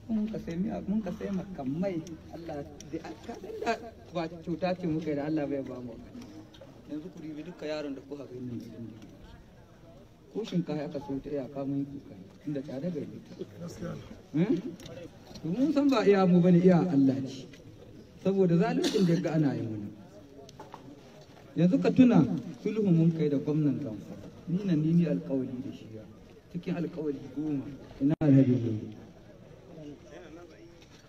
Mun ka sai miya, mun ka sai makamai. Allah da aka da ba cuta ce muka yi da Allah bai ba mu. Yanzu ku ribi duka yaron da kuka gani nan gidan da ko shinkafa aka so ta iyaka mun yi kokari inda tsada gare ta. To mun san ba iya mu bane, iya Allah ce, saboda zaluncin da ga ana yi mana. Yanzu ka tuna sulhu mun kai da gwamnan Zamfara, ni na ni alƙawari da shi cikin alƙawari 10 ina Alhaji ne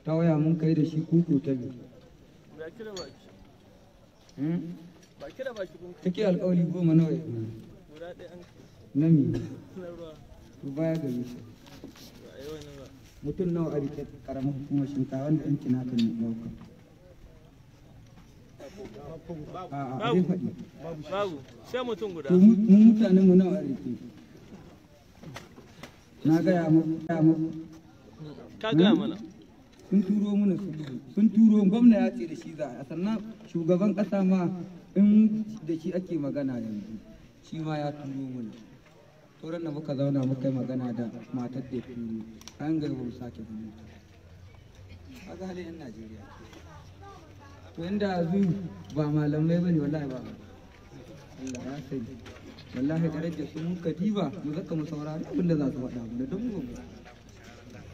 ta waya mun kai da shi kuku ta biyu. Cikin alƙawari 10 nawa ya na mi to baya gare shi mutum nawa a rike karamar hukumar shinkafa wanda yan kinata ne ɗauka. A'a, zai faɗi. Babu, sai mutum guda. To mu mutanen mu nawa a rike? Na gaya muku. Ka gaya mana. Sun turo mana sulhu, sun turo gwamna ya ce da shi za a, sannan shugaban ƙasa ma in da shi ake magana yanzu, shi ma ya turo mana. Turan da muka zauna muka yi magana da matar da turo, an ga ba mu sake ganin ta. Kaga halin 'yan Najeriya. To inda yanzu ba malamai bane wallahi ba. Allah ya sani. Wallahi darajar su mun ka diba mu zaka mu saurari abin da za su faɗa mana don mu ba.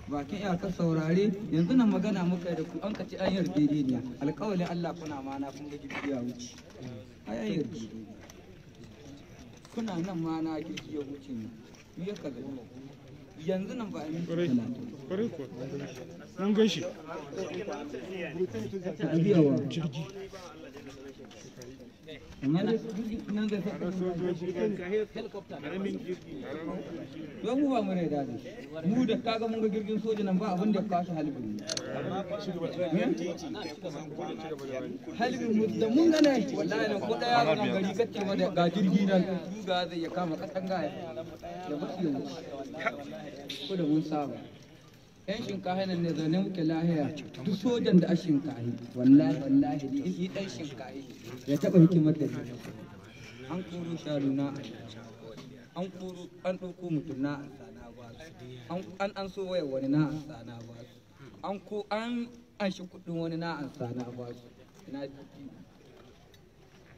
Bakin iyakar saurare yanzu nan magana muka yi da ku an ka ci an yarjejeniya alƙawalin Allah kuna ma na kun ga jirgi ya wuce. Ai an yarjejeniya. Kuna nan ma na jirgi ya wuce ne. Me ya kaza? Yanzu nan ba a minti 30. Mun gan shi. Jirgi. Amma dai nan zai saka don mu ba mu rai dadi. Mu da kaga mun ga jirgin soja nan ba abin da ya kawo shi halibin. Halibin mu da mun gane wallahi nan ko daya nan gari kace ma da ga jirgi nan duga zai ya kama katanga ya basu ya wuce. Ko da mun saba. Yan shinkafa nan ne zaune muke lahiya duk sojan da a shinkahi wallahi wallahi ni in dan shinkahi ya taba hikimar da ni. An koro shanu na, an koro an ɗauko mutum na ansa na ba su, an so wayar wani na ansa na ba su, an ko an shi kuɗin wani na ansa na ba su. Ina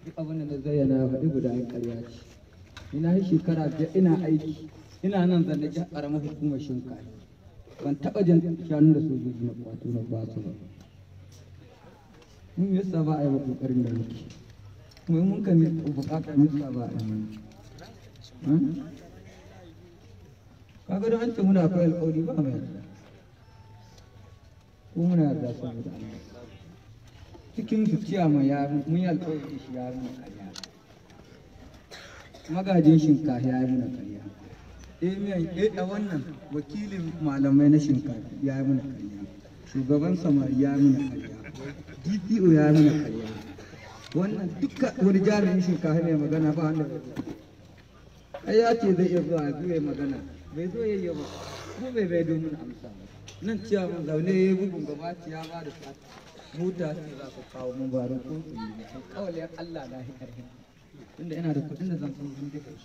duk abin da na zayyana ya faɗi guda yan ƙarya ce. Ina yi shekara 5 ina aiki ina nan zanne jihar ƙaramar hukumar shinkahi. Ban taɓa jin shanun da sojoji na kwato na ba su ba. Mun yasa ba a yi ƙoƙarin da muke. Kuma mun kan yi buƙatar yasa ba a yi mana. Kaga don an ce muna akwai alƙawari ba mai yarda. Ko muna yarda saboda Allah. Cikin su ciya mai ya mun yi alƙawari shi ya yi mana ƙarya. Magajin shinkafa ya yi mana ƙarya. A wannan wakilin malamai na shinkafa ya yi mana ƙarya, shugaban samari ya yi mana ƙarya, DPO ya yi mana ƙarya. Wannan duka wani jami'in shinkafa mai magana ba wanda bai zo. Ai ya ce zai iya zuwa ya zo ya magana, bai zo ya yi ba, ko bai domin amsa ba. Nan ciya mun zaune ya yi bugun gaba ya ba da sati. Mota ce za su kawo mun ba da ko su yi. Alƙawalin Allah na hi ƙarfi. Tunda ina da kuɗin da zan san bindiga.